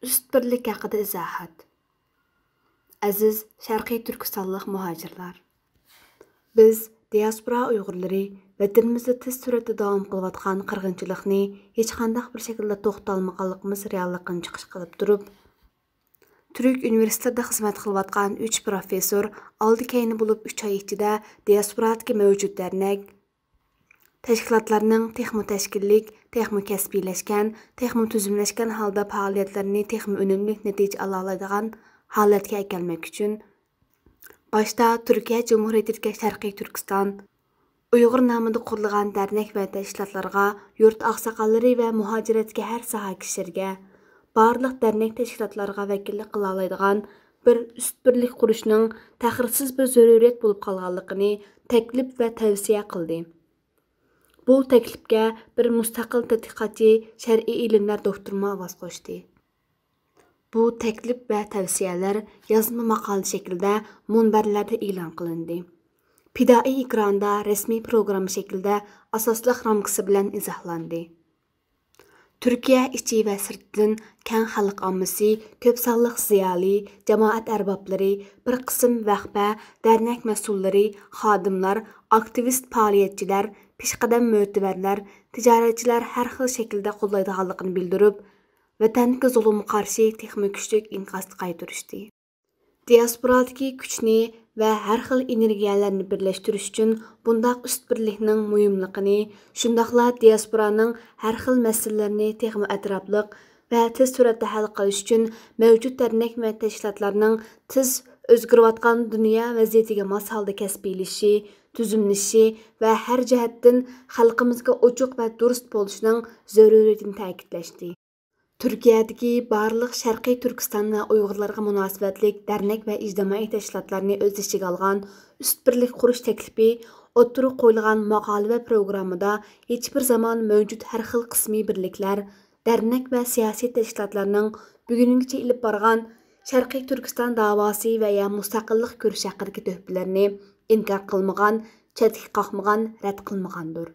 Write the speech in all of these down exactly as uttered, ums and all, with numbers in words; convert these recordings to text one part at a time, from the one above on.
ئۈست بىرلىك ھەققىدە ئىزاھات. ئەزىز شەرقىي تۈركىستانلىق مۇھاجىرلار! بىز، دىياسپورا ئۇيغۇرلىرى، ۋەتىنىمىزدە تېز سۈرئەتتە داۋام قىلىۋاتقان قىرغىنچىلىقنى ھېچقانداق بىر شەكىلدە توختىتالمىغانلىقىمىز رېئاللىقىنى چىقىش قىلىپ تۇرۇپ، تۈرك ئۇنىۋېرسىتېتىدا خىزمەت قىلىۋاتقان ئۈچ پروفېسسور ئالدى كەينى بولۇپ ئۈچ ئاي ئىچىدە دىياسپورادىكى مەۋجۇت دەرنەك، تەشكىلاتلارنىڭ تېخىمۇ تەشكىللىك، تېخىمۇ كەسپىيلەشكەن، تېخىمۇ تۈزۈملەشكەن ھالدا پائالىيەتلىرىنى تېخىمۇ ئۈنۈملۈك نەتىجە ئالالايدىغان ھالەتكە ئەكەلمەك ئۈچۈن، باشتا تۈركىيە جۇمھۇرىيىتىدىكى شەرقىي تۈركىستان ئۇيغۇر نامىدا قۇرۇلغان دەرنەك ۋە تەشكىلاتلارغا، يۇرت ئاقساقاللىرى ۋە مۇھاجىرەتتىكى ھەر ساھە كىشىلىرىگە، بارلىق دەرنەك تەشكىلاتلارغا ۋەكىللىك قىلالايدىغان بىر ئۈست بىرلىك قۇرۇشنىڭ تەخىرسىز بىر زۆرۈرىيەت بولۇپ قالغانلىقىنى تەكلىپ ۋە تەۋسىيە قىلدى. بۇ تەكلىپكە بىر مۇستەقىل تەتقىقاتچى، شەرئىي ئىلىملەر دوكتورىمۇ ئاۋاز قوشتى. بۇ تەكلىپ ۋە تەۋسىيەلەر يازما ماقالە شەكلىدە مۇنبەرلەردە ئېلان قىلىندى. پىدائىي ئېكراندا رەسمىي پروگرامما شەكلىدە ئاساسلىق رامكىسى بىلەن ئىزاھلاندى. تۈركىيە ئىچى ۋە سىرتىدىن كەڭ خەلق ئاممىسى، كۆپ سانلىق زىيالىي، جامائەت ئەربابلىرى، بىر قىسىم ۋەخپە، دەرنەك مەسئۇللىرى، خادىملار، ئاكتىۋىست پائالىيەتچىلەر، پېشقەدەم مۆتىۋەرلەر، تىجارەتچىلەر ھەر خىل شەكىلدە قوللايدىغانلىقىنى بىلدۈرۈپ، ۋەتەندىكى زۇلۇمغا قارشى تېخىمۇ كۈچلۈك ئىنكاسنى قايتۇرۇشتى. دىياسپورادىكى كۈچنى ۋە ھەر خىل ئېنېرگىيەلەرنى بىرلەشتۈرۈش ئۈچۈن بۇنداق ئۈست بىرلىكنىڭ مۇھىملىقىنى، شۇنداقلا دىياسپورانىڭ ھەر خىل مەسىلىلىرىنى تېخىمۇ ئەتراپلىق ۋە تېز سۈرئەتتە ھەل قىلىش ئۈچۈن مەۋجۇت دەرنەك ۋە تەشكىلاتلارنىڭ تېز ئۆزگىرىۋاتقان دۇنيا ۋەزىيىتىگە ماس ھالدا كەسپىيلىشىشى، تۈزۈملىشىشى ۋە ھەر جەھەتتىن خەلقىمىزگە ئوچۇق ۋە دۇرۇست بولۇشىنىڭ زۆرۈرىيىتىنى تەكىتلەشتى. تۈركىيەدىكى بارلىق شەرقىي تۈركىستان ۋە ئۇيغۇرلارغا مۇناسىۋەتلىك دەرنەك ۋە ئىجتىمائىي تەشكىلاتلارنى ئۆز ئىچىگە ئالغان ئۈست بىرلىك قۇرۇش تەكلىپى ئوتتۇرىغا قويۇلغان ماقالە ۋە پروگراممىدا ھېچبىر زامان مەۋجۇت ھەر خىل قىسمىي بىرلىكلەر، دەرنەك ۋە سىياسىي تەشكىلاتلارنىڭ بۈگۈنگىچە ئېلىپ بارغان شەرقىي تۈركىستان داۋاسى ۋە يا مۇستەقىللىق كۈرىشى ھەققىدىكى تۆھپىلىرىنى ئىنكار قىلمىغان، چەتكە قاقمىغان، رەت قىلمىغاندۇر.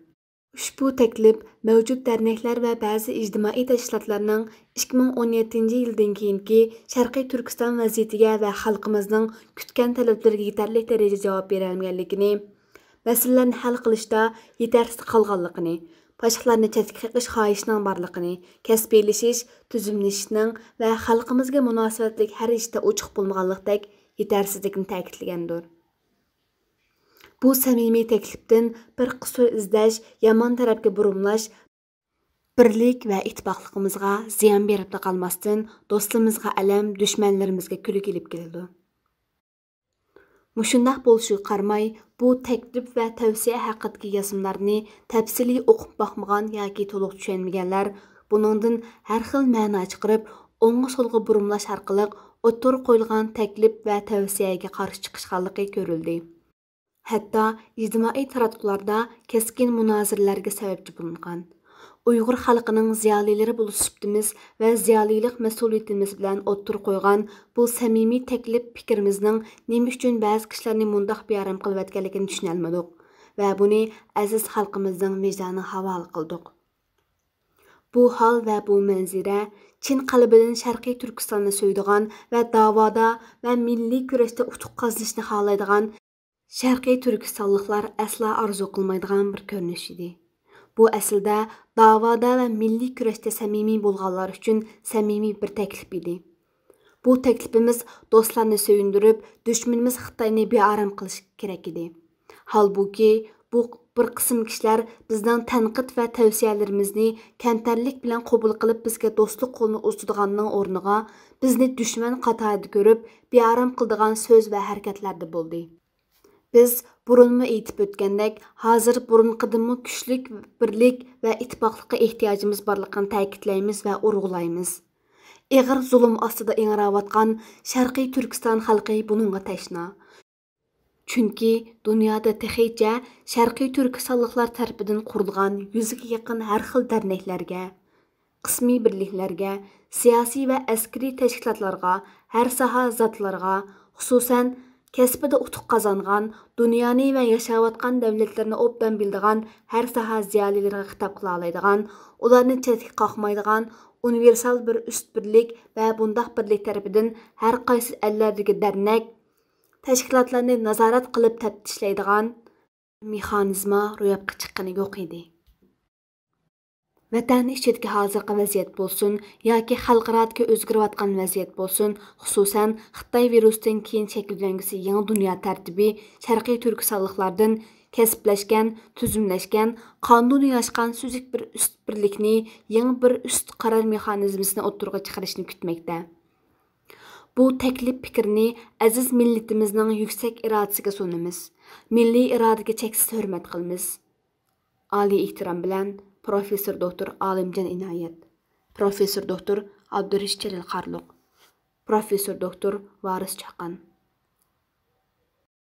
ئۇشبۇ تەكلىپ مەۋجۇت دەرنەكلەر ۋە بەزى ئىجتىمائىي تەشكىلاتلارنىڭ ئىككى مىڭ ئون يەتتىنچى يىلدىن كېيىنكى شەرقىي تۈركىستان ۋەزىيىتىگە ۋە خەلقىمىزنىڭ كۈتكەن تەلەپلىرىگە يېتەرلىك دەرىجىدە جاۋاب بېرەلمىگەنلىكىنى، مەسىلىلەرنى ھەل قىلىشتا يېتەرسىز قالغانلىقىنى، باشقىلارنى چەتكە قېقىش خاھىشىنىڭ بارلىقىنى، كەسپىيلىشىش، تۈزۈملىشىشنىڭ ۋە خەلقىمىزگە مۇناسىۋەتلىك ھەر ئىشتا ئوچۇق بولمىغانلىقتەك يېتەرسىزلىكىنى تەكىتلىگەندۇر. بۇ سەمىمىي تەكلىپتىن بىر قۇسۇر ئىزدەش، يامان تەرەپكە بۇرۇملاش، بىرلىك ۋە ئىتتىپاقلىقىمىزغا زىيان بېرىپلا قالماستىن، دوستلىرىمىزغا ئەلەم، دۈشمەنلىرىمىزگە كۈلكە ئېلىپ كېلىدۇ. مۇشۇنداق بولۇشىغا قارىماي، بۇ تەكلىپ ۋە تەۋسىيە ھەققىدىكى يازمىلارنى تەپسىلىي ئوقۇپ باقمىغان ياكى تولۇق چۈشەنمىگەنلەر بۇنىڭدىن ھەر خىل مەنا چىقىرىپ، ئوڭغا سولغا بۇرۇملاش ئارقىلىق ئوتتۇرىغا قويۇلغان تەكلىپ ۋە تەۋسىيەگە قارشى چىقىشقانلىقى كۆرۈلدى. ھەتتا ئىجتىمائىي تاراتقۇلاردا كەسكىن مۇنازىرىلەرگە سەۋەبچى بولۇنغان. ئۇيغۇر خەلقىنىڭ زىيالىيلىرى بولۇش سۈپىتىمىز ۋە زىيالىيلىق مەسئۇلىيىتىمىز بىلەن ئوتتۇرىغا قويغان بۇ سەمىمىي تەكلىپ پىكرىمىزنىڭ نېمە ئۈچۈن بەزى كىشىلەرنى مۇنداق بىئارام قىلىۋەتكەنلىكىنى چۈشىنەلمىدۇق ۋە بۇنى ئەزىز خەلقىمىزنىڭ ۋىجدانىغا ھاۋالە قىلدۇق. بۇ ھال ۋە بۇ مەنزىرە چىن قەلبىدىن شەرقىي تۈركىستاننى سۆيىدىغان ۋە داۋادا ۋە مىللىي كۈرەشتە ئۇتۇق قازىنىشنى خالايدىغان شەرقىي تۈركىستانلىقلار ئەسلا ئارزۇ قىلمايدىغان بىر كۆرۈنۈش ئىدى. بۇ ئەسلىدە داۋادا ۋە مىللىي كۈرەشتە سەمىمىي بولغانلار ئۈچۈن سەمىمىي بىر تەكلىپ ئىدى. بۇ تەكلىپىمىز دوستلارنى سۆيۈندۈرۈپ، دۈشمىنىمىز خىتاينى بىئارام قىلىشى كېرەك ئىدى. ھالبۇكى، بۇ بىر قىسىم كىشىلەر بىزنىڭ تەنقىد ۋە تەۋسىيەلىرىمىزنى كەمتەرلىك بىلەن قوبۇل قىلىپ، بىزگە دوستلۇق قولىنى ئۇزىتىدىغاننىڭ ئورنىغا، بىزنى دۈشمەن قاتارىدا كۆرۈپ، بىئارام قىلىدىغان سۆز ۋە ھەرىكەتلەردە بولدى. بىز بۇرۇنمۇ ئېيتىپ ئۆتكەندەك، ھازىر بۇرۇنقىدىنمۇ كۈچلۈك بىرلىك ۋە ئىتتىپاقلىققا ئېھتىياجىمىز بارلىقىنى تەكىتلەيمىز ۋە ئۇرغۇلايمىز. ئېغىر زۇلۇم ئاستىدا ئىڭراۋاتقان شەرقىي تۈركىستان خەلقى بۇنىڭغا تەشنا. چۈنكى دۇنيادا تېخىچە شەرقىي تۈركىستانلىقلار تەرىپىدىن قۇرۇلغان يۈزگە يېقىن ھەر خىل دەرنەكلەرگە، قىسمىي بىرلىكلەرگە، سىياسىي ۋە ئەسكىرىي تەشكىلاتلارغا، ھەر ساھە زاتلىرىغا، خۇسۇسەن، كەسپىدە ئۇتۇق قازانغان، دۇنيانى ۋە ياشاۋاتقان دەۋلەتلەرنى ئوبدان بىلىدىغان ھەر ساھە زىيالىيلىرىغا خىتاب قىلالايدىغان، ئۇلارنى چەتكە قاقمايدىغان، ئۇنىۋېرسال بىر ئۈست بىرلىك ۋە بۇنداق بىرلىك تەرىپىدىن ھەر قايسى ئەللەردىكى دەرنەك، تەشكىلاتلارنى نازارەت قىلىپ تەپتىشلەيدىغان مېخانىزما روياپقا چىققىنى يوق ئىدى. ۋەتەن ئىچىدىكى ھازىرقى ۋەزىيەت بولسۇن ياكى خەلقئارادىكى ئۆزگىرىۋاتقان ۋەزىيەت بولسۇن، خۇسۇسەن، خىتاي ۋىرۇستىن كېيىن شەكىللەنگۈسى يېڭى دۇنيا تەرتىپى شەرقىي تۈركىستانلىقلاردىن كەسىپلەشكەن، تۈزۈملەشكەن، قانۇنىيلاشقان سۈزۈك بىر ئۈست بىرلىكنى، يېڭى بىر ئۈست قارار مېخانىزمىسىنى ئوتتۇرىغا چىقىرىشنى كۈتمەكتە. بۇ تەكلىپ پىكىرنى ئەزىز مىللىتىمىزنىڭ يۈكسەك ئىرادىسىگە سۇنىمىز. مىللىي ئىرادىگە چەكسىز ھۆرمەت قىلىمىز. ئالىي ئېھتىرام بىلەن، پروفېسسور دوكتور ئالىمجان ئىنايەت، پروفېسسور دوكتور ئابدۇرېشىت جېلىل قارلۇق، پروفېسسور دوكتور ۋارىس چاقان.